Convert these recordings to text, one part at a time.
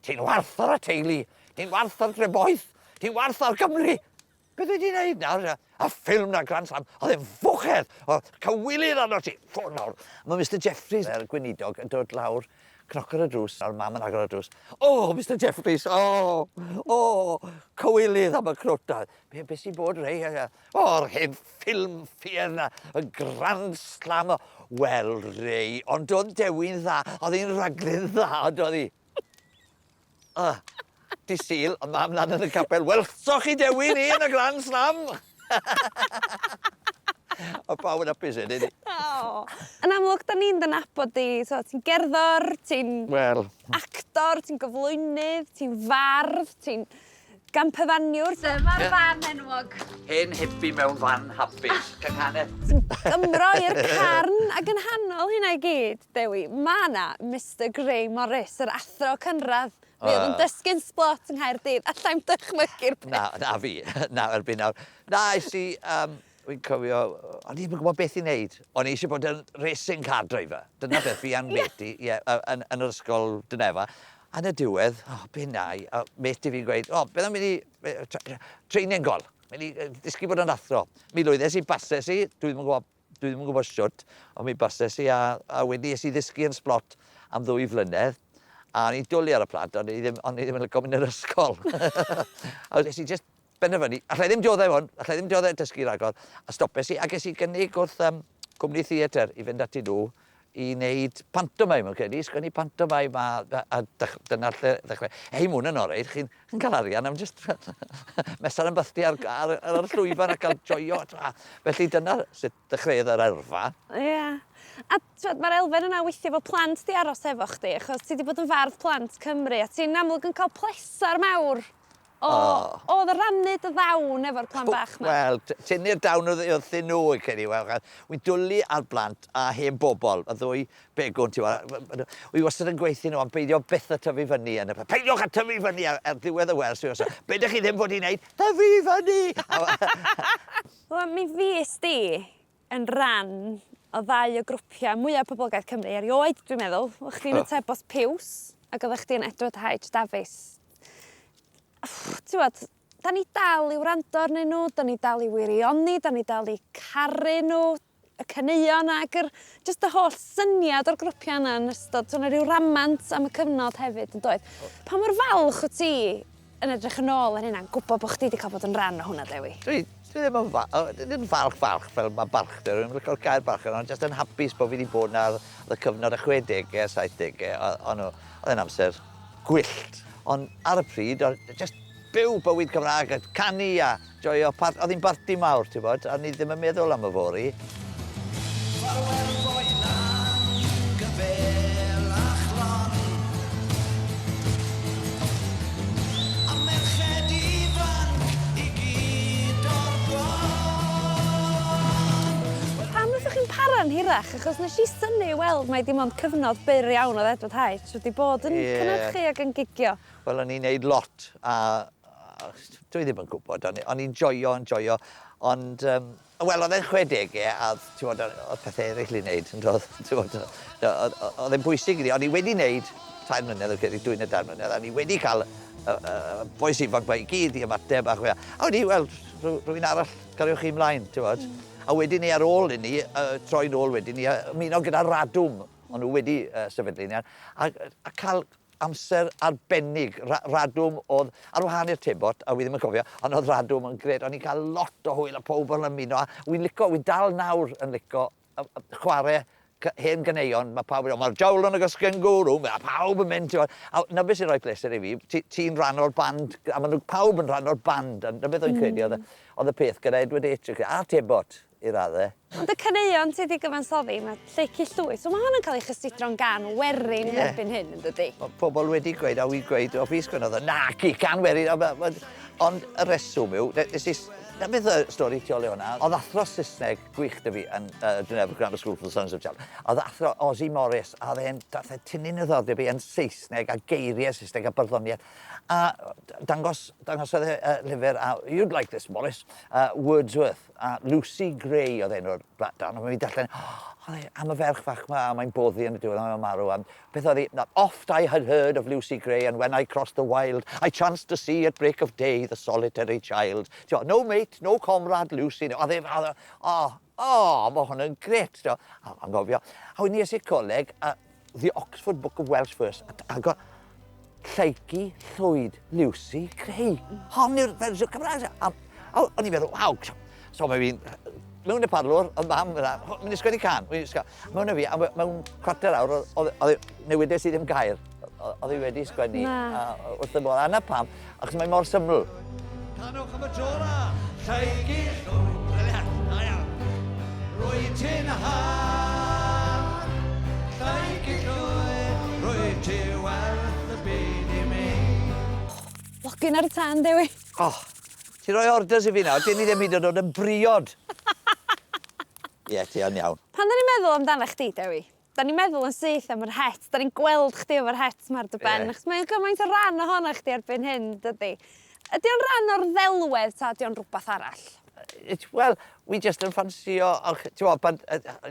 Ti'n warth ar y teulu, ti'n warth ar Dreboeth, ti'n warth ar Gymru. Beth dwi 'di neud nawr? Y ffilm 'na Grand Slam, oedd e'n fuchedd! Oedd cywilydd arno ti! Ffwr nawr. Mae Mister Jeffreys, yr gweinidog, yn dod lawr, cnoc ar y drws, a'r mam yn agor y drws. O, Mister Jeffreys, o, o, cywilydd am y crwt. Be, be sy'n bod, Ray? O'r hen ffilm ffiedd 'na, y Grand Slam. Wel, Ray, ond oedd Dewi'n dda, oedd hi'n rhaglen dda, ond oedd hi? Ah, di Sul, ond mam lan yn y capel, welsoch chi Dewi ni yn y Grand Slam! O pawb yn hapus wedyn. O! Yn amlwg, da ni'n dy nabod di, so, ti'n gerddor, ti'n Wel. actor, ti'n gyflwynydd, ti'n fardd, ti'n Gamperfaniwr. Dyma'r fan enwog. Hen hippie mewn fan hapus. Cynghanedd. Ti'n Gymro i'r carn ac yn nghanol hynna i gyd, Dewi, ma' 'na Mister Grey Morris, yr athro cynradd. Fi oedd yn dysgu'n Sblot yng Nghaerdydd. Alla i'm dychmygu'r peth. Na, na fi. Na, erbyn nawr. Na, es i, um, fi'n cofio, o'n i ddim yn gwybod beth i wneud. O'n i eisiau bod yn racing car driver. Dyna beth fi a'n mate i, ie, yn, yn yr ysgol Dynefa. A yn y diwedd, o, be na i, a mate i fi'n gweud, o, beth am i ni, training gol, mynd i ddysgu bod yn athro. Mi lwyddes i, bases i, dwi ddim yn gwybod, dwi ddim yn gwybod shwt, ond mi bases i, a, a wedi es i ddysgu yn Splot am ddwy flynedd, a o'n i'n dwlu ar y plant, ond o'n i ddim, o'n i ddim yn licio mynd i'r ysgol. a nes i just benderfynu, allai ddim dioddef hwn, allai ddim dioddef dysgu ragor, a stopes i, a ges i gynnig wrth um, cwmni theatr i fynd ati nhw i wneud pantomime, yn credu, sgwennu pantomime a, a, a dech, dyna lle ddechrau. Hei, mae hwn yn oreit, chi'n chi cael arian am just mesar yn bythdi ar, ar, ar, ar y llwyfan a cael joio. Felly dyna sut dechreuodd yr yrfa. Ie. Yeah. A twod, mae'r elfen yna weithio fo plant di aros efo chdi, achos ti di bod yn fardd plant Cymru, a ti'n amlwg yn cael pleser mawr O, oh. oedd rannu dy ddawn efo'r plant bach 'ma? Wel, tynnu'r dawn wrthyn nhw, yn credu. Wel, wy'n dwlu ar blant a hen bobl, y ddwy begwn, ti'n gwybod. Wy wastad yn gweithio nhw am beidio byth a tyfu fyny yn y peth. Peidiwch a tyfu fyny ar, ar ddiwedd y wers. Be ydych chi ddim fod i wneud? Tyfu fyny! Wel, mi fues di yn ran o ddau o grwpiau mwyaf poblogaidd Cymru erioed, dwi'n meddwl. O'ch chdi'n y Tebot Piws ac oeddech chdi'n Edward H Dafis. Ti'n da ni dal i wrando arnyn nhw, da ni dal i wirioni, da ni dal i caru nhw, y caneuon ac yr, jyst y holl syniad o'r grwpiau yna yn ystod, so 'na ryw ramant am y cyfnod hefyd yn doedd. Pa mor falch wyt ti yn edrych yn ôl ar hynna, yn gwybod bod chdi wedi cael bod yn rhan o hwnna, Dewi? Dwi, dwi ddim yn, fa ddim yn falch falch fel mae balchder, dwi'n licio'r gair balchder, ond jyst yn hapus bod fi wedi bod yna ar y cyfnod y 60au, 70au, ond oedd e'n amser gwyllt. Ond ar y pryd, oedd jyst byw bywyd Cymraeg a canu a joio, oedd hi'n barti mawr, ti'n bod, a ni ddim yn meddwl am yfory. Ffarwel foi lan gyfel a chlon A merched ifanc i gyd o'r bron. Pam nathoch chi'm para'n hirach? Achos nes i synnu i weld mai dim ond cyfnod byr iawn oedd Edward H wedi bod yn Ie. cynhyrchu ac yn gigio. Wel o'n i'n neud lot a dwi ddim yn gwybod o'n i o'n i'n joio yn joio ond yym Wel, oedd e'n chwedegau a ti'n gwybod, oedd pethau eraill i wneud, yn doedd? Ti'n gwybod, oedd e'n bwysig i ni. O'n i wedi wneud 3 mlynedd, o'n credu 2 neu 3 mlynedd, a ni wedi cael y, y, bois ifanc 'ma i gyd i ymateb a chwe. A wedi, wel, rhywun arall, cariwch chi ymlaen, ti'n gwybod. A wedyn ni ar ôl i ni, troi nôl wedyn ni, ymuno gyda Radwm, o'n nhw wedi sefydlu ni, a cael amser arbennig. Ra Radwm oedd, ar wahân i'r Tebot, a wi ddim yn cofio, ond oedd Radwm yn grêt. O'n i'n cael lot o hwyl a pawb yn ymuno. A wi'n lico, wi'n dal nawr yn lico chwarae hen ganeuon, mae pawb yn mae'r jawl yn y gysgen gwrw, mae pawb yn mynd, ti'n A na beth sy'n rhoi pleser i fi, ti'n ti rhan o'r band, a maen nhw pawb yn rhan o'r band, a na beth o'n credu, oedd y peth gyda Edward H. a'r Tebot i raddau. Ond y caneuon ti 'di gyfansoddi, mae Lleucu Llwyd, so mae hon yn cael ei chysidro'n gan werin yeah. erbyn hyn, yn dydy? Mae pobl wedi gweud, a wy'n gweud, o fi sgwennodd o, na, ci, can werin, ond y reswm yw, nes i, na beth y stori tu ôl i hwnna, oedd athro Saesneg gwych 'da fi yn Dinefwr Grammar School for the Sons of Child, oedd athro Ozzy Morris, a oedd e'n, dath e tynnu'n niddordeb i yn Saesneg a geiriau Saesneg a barddoniaeth, a dangos, dangosodd e lyfr, a you'd like this, Morris, Wordsworth, a Lucy Gray oedd enw'r darn, a fi'n darllen, oh, Oedd e am y ferch fach 'ma a mae'n boddi yn y diwedd a mae'n marw a beth oedd hi, Oft I had heard of Lucy Gray and when I crossed the wild I chanced to see at break of day the solitary child. T'mo, no mate, no comrade, Lucy. Oedd e, oedd e, o, o, mae hwn yn grêt, t'mo. A anghofio. A wedyn es i'r coleg, a The Oxford Book of Welsh Verse, a agor Lleucu Llwyd Lucy Gray. Hon yw'r fersiwn Cymraeg. A, a o'n i'n meddwl, waw. So mae fi'n mewn y parlwr, y mam yna, mynd i sgwennu can. Mewn y fi, a mewn cwarter awr, oedd newides i ddim gair. Oedd hi wedi sgwennu wrth y modd. A na pam, achos mae mor syml. Canwch am y tro 'na! Lleucu Llwyd! Brilliant! Da iawn! Rwyt ti'n hardd, Lleucu Llwyd, rwyt ti werth y byd i mi. Login ar y tân, Dewi. Oh, ti'n rhoi orders i fi nawr, dyn ni ddim hyd yn oed yn briod. Ie, ti yn iawn. Pan 'dan ni'n meddwl amdana chdi, Dewi, 'dan ni'n meddwl yn syth am yr het, 'dan ni'n gweld chdi efo'r het 'ma ar dy ben, achos mae o'n gymaint o ran ohono chdi erbyn hyn, dydi? Ydi o'n rhan o'r ddelwedd ta ydi o'n rwbath arall? Wel, wi jyst yn ffansïo, t'mod, pan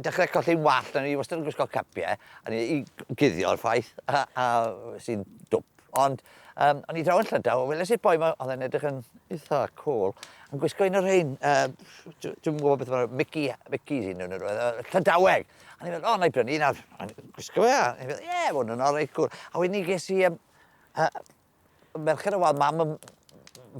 dechrau colli'n wallt, o'n i wastad yn gwisgo capiau, a ni i guddio'r ffaith, a, a sy'n dwp. Ond o'n i draw yn Llydaw, a weles i'r boi 'ma, oedd e'n edrych yn eitha cool, yn gwisgo un o'r rhein, dwi'm yn gwybod beth maen nhw, Mickey, Mickey's un nhw, Llydaweg. A ni'n meddwl, o, na i brynu un a gwisgo fe, a ni'n meddwl, ie, yeah, hwn yn reit cool. A wedyn ni ges i Merched y Wawr, mam yn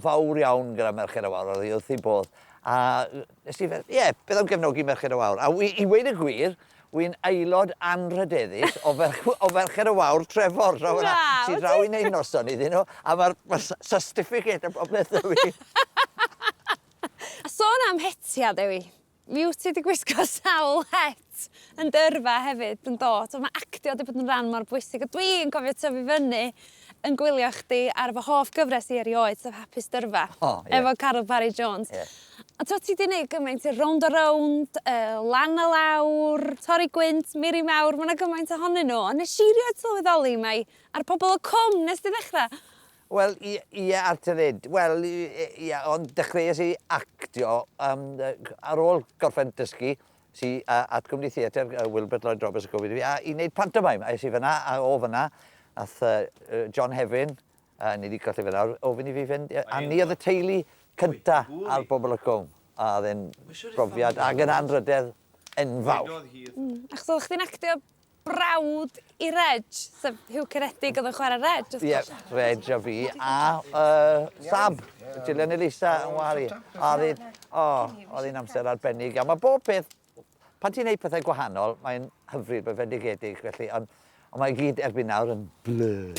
fawr iawn gyda Merched y Wawr, oedd hi wrth ei bodd. A nes i feddwl, ie, yeah, beth am gefnogi Merched y Wawr? A wi, i weud y gwir, wy'n aelod anrhydeddus o, ferch, o Ferched y Wawr Trefor, draw yna, sy'n draw i wneud noson iddyn nhw, a mae'r ma certificate a popeth 'da fi. A sôn am hetiau, Dewi, Mi wyt ti 'di gwisgo sawl het yn dy yrfa hefyd yn do? T'mo' ma' actio 'di bod yn ran mor bwysig a dwi yn cofio tyfu fyny yn gwylio chdi ar fy hoff gyfres i erioed sef Hapus Dyrfa. O ie. Efo Caryl Parry Jones. Ie. A t'mo' ti 'di neud gymaint yy Rownd a Rownd yy Lan a Lawr, Torri Gwynt, Miri Mawr ma' 'na gymaint ohonyn n'w on' nesh i rioed sylweddoli mai ar Pobol y Cwm nes di ddechra. Wel, ie, ie ar teledu. Wel, ie, ond dechreuais i actio um, ar ôl gorffen dysgu, si uh, at Gwmni Theatr uh, Wilbert Lloyd Roberts yn gofyn i fi, a i wneud pantomime. A es i fyna, a o fyna, nath uh, John Hefin, ni wedi colli fe nawr, ofyn i fi fynd, a ni oedd y teulu cynta ar Bobl y Cwm. A oedd e'n brofiad ac yn anrhydedd enfawr. Achos oeddech chdi'n actio brawd i Reg, sef Huw Ceredig oedd yn chwarae Reg, wrth gwrs. Ie, Reg a fi, a uh, Sab, Gillian Elisa yn wari. A oedd o, oedd hi'n amser arbennig. A mae bob peth, pan ti'n neud pethau gwahanol, mae'n hyfryd, mae'n fendigedig, felly, ond ond mae gyd erbyn nawr yn blur.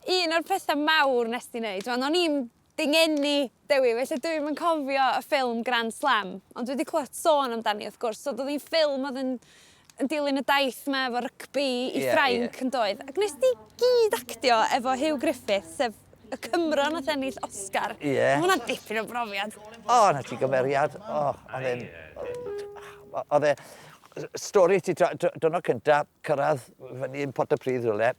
Un o'r pethau mawr nes di wneud, o'n i'n 'di ngeni Dewi felly dwi'm yn cofio y ffilm Grand Slam ond dwi 'di clywed sôn amdani wrth gwrs so do'dd hi'n ffilm o'dd yn yn dilyn y daith 'ma efo rygbi i Ie, Ffrainc ie. yn doedd? Ac nes di gyd actio efo Huw Griffiths sef y Cymro nath ennill Oscar. Ie. Ma' hwnna'n dipyn o brofiad. O 'na ti gymeriad. O o'dd e'n o'dd e stori ti diwrnod cynta cyrradd fyny yn Pontypridd rywle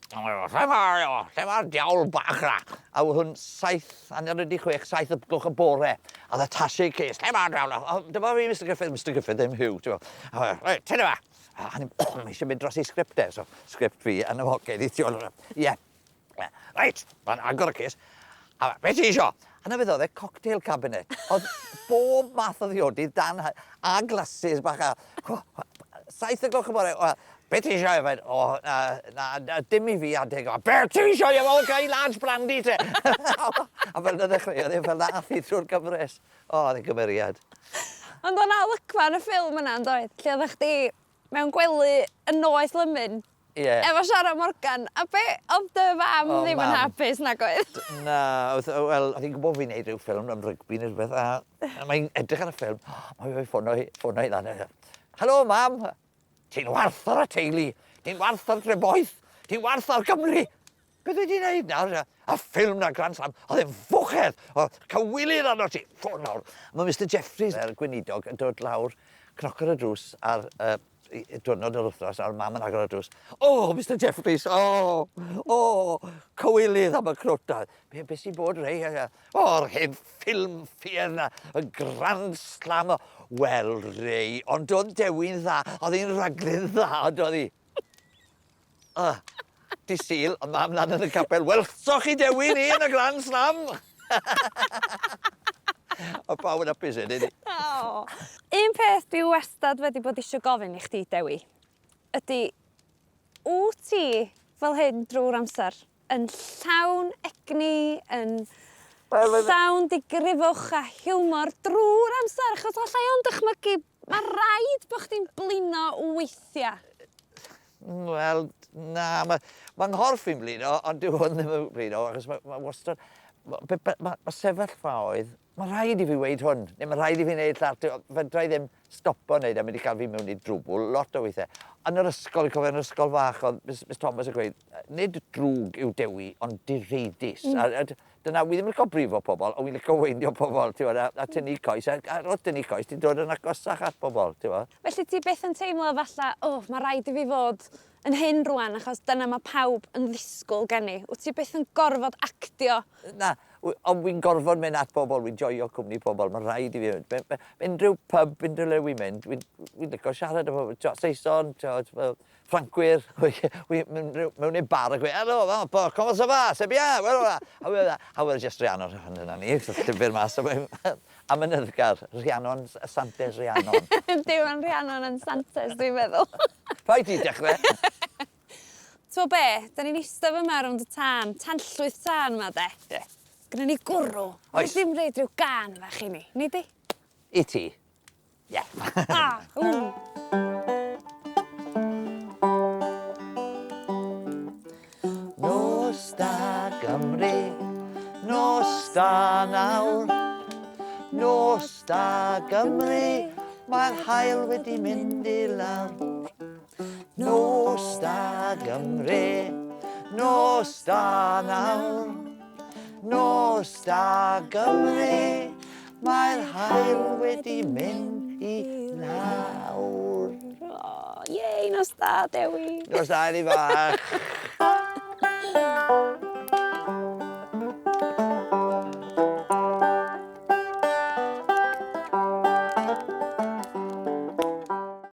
Lle mae o? Lle mae'r diawl bach 'na? A oedd hwn saith, hanner wedi chwech, saith y gloch y bore. A oedd attaché case, lle mae'r diawl 'na? O, dyma fi, Mr Griffith, Mr Griffith, ddim Huw, ti'n gwbod. A fe, reit, tyn yma. A o'n i eisiau mynd dros ei sgript e, so sgript fi yn y mhoced i tu ôl. Ie. Reit, mae'n agor y case. A fe, be ti isio? A 'na beth oedd e, cocktail cabinet. Oedd bob math o ddiodydd dan a glasses bach a... Saith y gloch y bore, wel, be ti eisiau yfed? O, na, na, na, dim i fi adeg o. Be ti eisiau yfed? O, ga i large brandy te! a fel na ddechreuodd e, fel na ath hi trwy'r gyfres. O, oedd e'n gymeriad. Ond o'na olygfa yn y ffilm yna, yn doedd? Lle oeddech chdi mewn gwely yn noeth lymun. Ie. Efo Sharon Morgan. A be', o'dd dy fam O, ddim yn mam. hapus nag oedd? Na, o'dd wel, o'dd hi'n gwybod fi'n neud rhyw ffilm am rygbi neu rhywbeth a a mae'n edrych ar y ffilm, mae fe ffono hi, ffono hi lan a Helo, mam! Ti'n warth ar y teulu, ti'n warth ar Dreboeth, ti'n warth ar Gymru! Beth wyt ti'n neud nawr? Y ffilm 'na, Grand Slam, oedd e'n fuchedd! Oedd cywilydd arno ti! Ffôn nawr! Mae Mister Jeffreys, yr gweinidog, yn dod lawr, cnoc ar y drws ar uh, diwrnod yr wythnos, a'r mam yn agor y drws. O, oh, Mr Jeffreys, o, oh, o, oh, cywilydd am y crwt. Be, be sy'n bod, Ray? O, yr hen ffilm ffiedd na, y Grand Slam. Wel, Ray, ond doedd Dewi'n dda, oedd hi'n rhaglen dda, ond oedd hi. Uh, di Sul, ond mam lan yn y capel, welsoch chi Dewi ni yn y Grand Slam! O pawb yn hapus wedyn. Oh. Un peth dwi wastad wedi bod eisiau gofyn i chdi, Dewi, ydy, wyt ti fel hyn drwy'r amser yn llawn egni, yn llawn digrifwch a hiwmor drwy'r amser, achos allai ond dychmygu, mae rhaid bod chdi'n blino weithiau. Wel, na, mae ma nghorff i'n blino, ond dyw hwn ddim yn blino, achos mae ma wastad... Mae ma, ma, ma sefyllfaoedd, mae rhaid i fi weud hwn, neu mae rhaid i fi wneud llall, fedra i ddim stopo wneud e, mynd i cael fi mewn i drwbl lot o weithiau. Yn yr ysgol, fi'n cofio yn yr ysgol fach, oedd Miss, Miss Thomas yn gweud, nid drwg yw Dewi, ond direidus. A, a dyna, wi ddim yn licio brifo pobl, ond wi'n licio weindio pobl, ti'n a, a tynnu coes, a, a wrth dynnu coes, ti'n dod yn agosach at pobl, ti'n Felly ti byth yn teimlo falla, o, oh, mae rhaid i fi fod yn hyn rwan, achos dyna mae pawb yn ddisgwyl gen i. Wyt ti byth yn gorfod actio? Na, ond wy'n gorfod mynd at bobl, wy'n joio cwmni pobl, mae'n rhaid i fi mynd. Unrhyw pub, unrhyw le wy'n mynd, wy'n wy licio siarad â pobl, Saeson, Ffrancwyr, mewn i'r bar ac gweud, helo, oh, comment ça va, c'est bien, well, a wel, just Rhiannon, yna ni, llyfr mas, a mynyddgar, Rhiannon, y Santes Rhiannon. Yndi, mae'n Rhiannon yn Santes, dwi'n meddwl. Paid ti dechrau. T'mo be, da ni'n eistedd fyma rownd y tân, tanllwyth tân yma de. Ie. Yeah. Gynna ni gwrw. Oes. Ddim reid rhyw gân fach i ni, ni di? I ti. Ie. Ah, ww. Nos da Gymru, nos da nawr. Nos da Gymru, mae'r haul wedi mynd i lawr. Nos da Gymru, nos da nawr. Nos da Gymru, mae'r haul wedi mynd i lawr. Oh, yei, nos da, Dewi. Nos da, Eli fach.